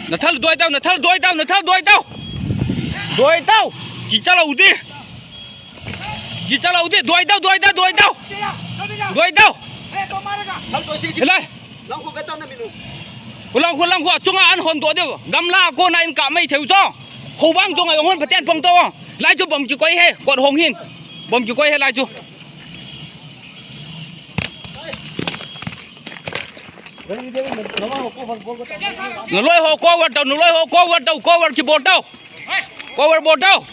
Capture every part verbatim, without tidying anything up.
ꯅꯊꯜ ꯗꯣꯏ ꯇꯧ, ꯅꯊꯜ ꯗꯣꯏ ꯇꯧ, ꯅꯊꯜ ꯗꯣꯏ ꯇꯧ꯫ ꯗꯣꯏ ꯇꯧ꯫ ꯀꯤ ꯆꯠꯂꯧꯗꯦ꯫ ꯀꯤ ꯆꯠꯂꯧꯗꯦ꯫ ꯗꯣꯏ ꯇꯧ, ꯗꯣꯏ ꯇꯧ, ꯗꯣꯏ ꯇꯧ꯫ ꯗꯣꯏ ꯇꯧ꯫ ꯏꯂꯥꯏ꯫ ꯈꯨꯂꯪ, ꯈꯨꯂꯪ, ꯈꯨ, ꯑꯆꯨꯡ ꯑꯍꯟ ꯍꯣꯟꯗꯣꯛꯑꯗꯦꯕ꯫ ꯒꯝꯂꯥ ꯀꯣꯟꯅ ꯑꯩꯅ ꯀꯥꯞꯃꯩ ꯊꯦꯎ ꯆꯣ꯫ ꯍꯧꯕꯥꯡ ꯆꯣꯡ ꯑꯩ ꯍꯣꯟ ꯐꯇꯦꯟ ꯐꯣꯡꯗꯣꯛꯑꯣ꯫ ꯂꯥꯏꯁꯨ ꯕꯝ ꯀꯤ ꯀꯣꯏ ꯍꯦ꯫ ꯀꯣꯠ ꯍꯣꯡ ꯍꯤꯟ꯫ ꯕꯝ ꯀꯤ ꯀꯣꯏ ꯍꯦ ꯂꯥꯏꯁꯨ꯫ ꯅꯂꯣꯏ ꯍꯣ, cover ꯇꯧ, ꯅꯂꯣꯏ ꯍꯣ, cover ꯇꯧ, cover ꯀꯤ ball ꯇꯧ꯫ Cover ball ꯇꯧ꯫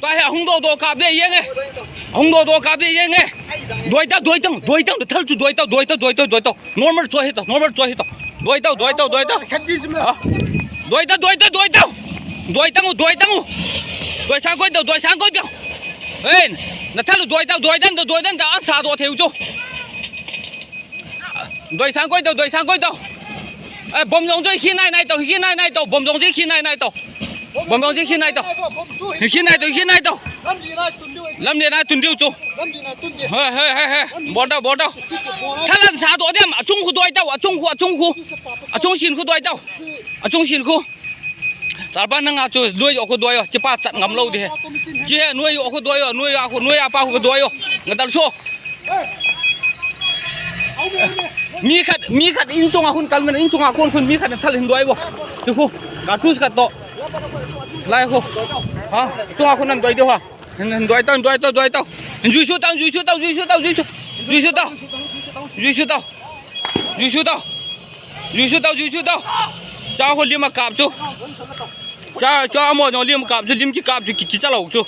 ꯇꯥꯏ, ꯑꯍꯨꯝ ꯗꯣ, ꯗꯣ ꯀꯥꯞꯄꯦ, ꯌꯦꯡꯉꯦ꯫ ꯑꯍꯨꯝ ꯗꯣ, ꯗꯣ ꯀꯥꯞꯄꯦ, ꯌꯦꯡꯉꯦ꯫ ꯗꯣꯏ ꯇꯧ, ꯗꯣꯏ ꯇꯧ, ꯗꯣꯏ ꯇꯧ, ꯅꯊꯜ ꯇꯨ ꯗꯣꯏ ꯇꯧ, ꯗꯣꯏ ꯇꯧ, ꯗꯣꯏ ꯇꯧ, ꯗꯣꯏ ꯇꯧ꯫ Normal ꯆꯣꯏ ꯍꯦ ꯇꯧ, normal ꯆꯣꯏ ꯍꯦ ꯇꯧ꯫ ꯗꯣꯏ ꯇꯧ, ꯗꯣꯏ ꯇꯧ, ꯗꯣꯏ ꯇꯧ꯫ ꯍꯥ? ꯗꯣꯏ ꯇꯧ, ꯗꯣꯏ ꯇꯧ, ꯗꯣꯏ ꯇꯧ꯫ ꯗꯣꯏ ꯇꯧ, ꯗꯣꯏ ꯇꯧ꯫ ꯗꯣꯏ ꯁꯥꯡ ꯀꯣꯏ ꯇꯧ, ꯗꯣꯏ ꯁꯥꯡ ꯀꯣꯏ ꯇꯧ꯫ ꯑꯦ, ꯅꯊꯜ ꯇꯨ ꯗꯣꯏ ꯇꯧ, ꯗꯣꯏ ꯇꯧ, ꯗꯣꯏ ꯇꯧ, ꯑꯁꯥ ꯗꯣ ꯊꯦꯎ ꯆꯣ꯫ ꯗꯣꯏ ꯁꯥꯡ ꯀꯣꯏ ꯇꯧ, ꯗꯣꯏ ꯁꯥꯡ ꯀꯣꯏ ꯇꯧ꯫ ꯑꯦ, ꯕꯣꯝ ꯖꯣꯡ ꯖꯣꯏ ꯈꯤ ꯅꯥꯏ ꯅꯥꯏ ꯇꯧ, ꯈꯤ ꯅꯥꯏ ꯅꯥꯏ ꯇꯧ, ꯕꯣꯝ ꯖꯣꯡ ꯖꯣꯏ ꯈꯤ ꯅꯥꯏ ꯅꯥꯏ ꯇꯧ꯫ ꯕꯣꯝ ꯖꯣꯡ ꯖꯣꯏ ꯈꯤ ꯅꯥꯏ ꯇꯧ, ꯈꯤ ꯅꯥꯏ ꯇꯧ, ꯈꯤ ꯅꯥꯏ ꯇꯧ꯫ ꯂꯝ ꯂꯦ ꯅꯥꯏ ꯇꯨꯟ ꯗꯤꯎ ꯆꯣ꯫ ꯍꯣꯏ, ꯍꯣꯏ, ꯍꯣꯏ, ꯍꯣꯏ꯫ ꯕꯣꯜ ꯇꯧ, ꯕꯣꯜ ꯇꯧ꯫ ꯊꯂꯟ ꯁꯥ ꯗꯣ ꯑꯗꯦꯝ, ꯑꯆꯨꯡ ꯈꯨ ꯗꯣꯏ ꯇꯧ, ꯑꯆꯨꯡ ꯈꯨ, ꯑꯆꯨꯡ ꯈꯨ꯫ ꯑꯆꯨꯡ ꯁꯤꯟ ꯈꯨ ꯗꯣꯏ ꯇꯧ꯫ ꯑꯆꯨꯡ ꯁꯤꯟ ꯈꯨ꯫ ꯆꯥꯔꯕ ꯅꯪ ꯉꯥ ꯆꯨ, ꯅꯣꯏ ꯑꯩꯈꯣꯏ ꯗꯣꯏꯌꯣ, ꯆꯤꯄꯥ ꯆꯠ ꯉꯝ ꯂꯧꯗꯦ꯫ ꯆꯦ, ꯅꯣꯏ ꯑꯩꯈꯣꯏ ꯗꯣꯏꯌꯣ, ꯅꯣꯏ ꯑꯩꯈꯣꯏ, ꯅꯣꯏ ꯑꯄꯥ ꯑꯩꯈꯣꯏ ꯗꯣꯏꯌꯣ꯫ ꯉꯇꯜ ꯁꯣ꯫ ꯃꯤ ꯈꯠ, ꯃꯤ ꯈꯠ ꯏꯟ ꯆꯣꯡ ꯑꯩꯈꯣꯏ ꯀꯜꯃꯅ, ꯏꯟ ꯆꯣꯡ ꯑꯩꯈꯣꯏ ꯈꯨꯟ ꯃꯤ ꯈꯠ ꯊꯜ ꯍꯤꯟ ꯗꯣꯏꯕꯣ꯫ ꯆꯨꯈꯨ, ꯀꯥꯔꯇꯨꯁ ꯈꯠ ꯇꯣ꯫ ꯂꯥꯏ ꯈꯣ꯫ ꯍꯥ? ꯆꯣꯡ ꯑꯩꯈꯣꯏ ꯅꯪ ꯗꯣꯏꯗꯦ ꯍꯣ꯫ ꯍꯤꯟ, ꯍꯤꯟ ꯗꯣꯏ ꯇꯧ, ꯗꯣꯏ ꯇꯧ, ꯗꯣꯏ ꯇꯧ꯫ ꯖꯨꯏꯁꯨ ꯇꯧ, ꯖꯨꯏꯁꯨ ꯇꯧ, ꯖꯨꯏꯁꯨ ꯇꯧ, ꯖꯨꯏꯁꯨ꯫ ꯖꯨꯏꯁꯨ ꯇꯧ꯫ ꯖꯨꯏꯁꯨ ꯇꯧ꯫ ꯖꯨꯏꯁꯨ ꯇꯧ꯫ ꯖꯨꯏꯁꯨ ꯇꯧ, ꯖꯨꯏꯁꯨ ꯇꯧ꯫ ꯆꯥꯎ ꯈꯣ ꯂꯤꯃ ꯀꯥꯞꯁꯨ꯫ ꯆꯥ, ꯆꯥ ꯑꯃꯣ ꯅꯣ ꯂꯤꯃ ꯀꯥꯞꯁꯨ, ꯂꯤꯝ ꯀꯤ ꯀꯥꯞꯁꯨ, ꯀꯤ, ꯀꯤ ꯆꯠꯂꯧꯁꯨ꯫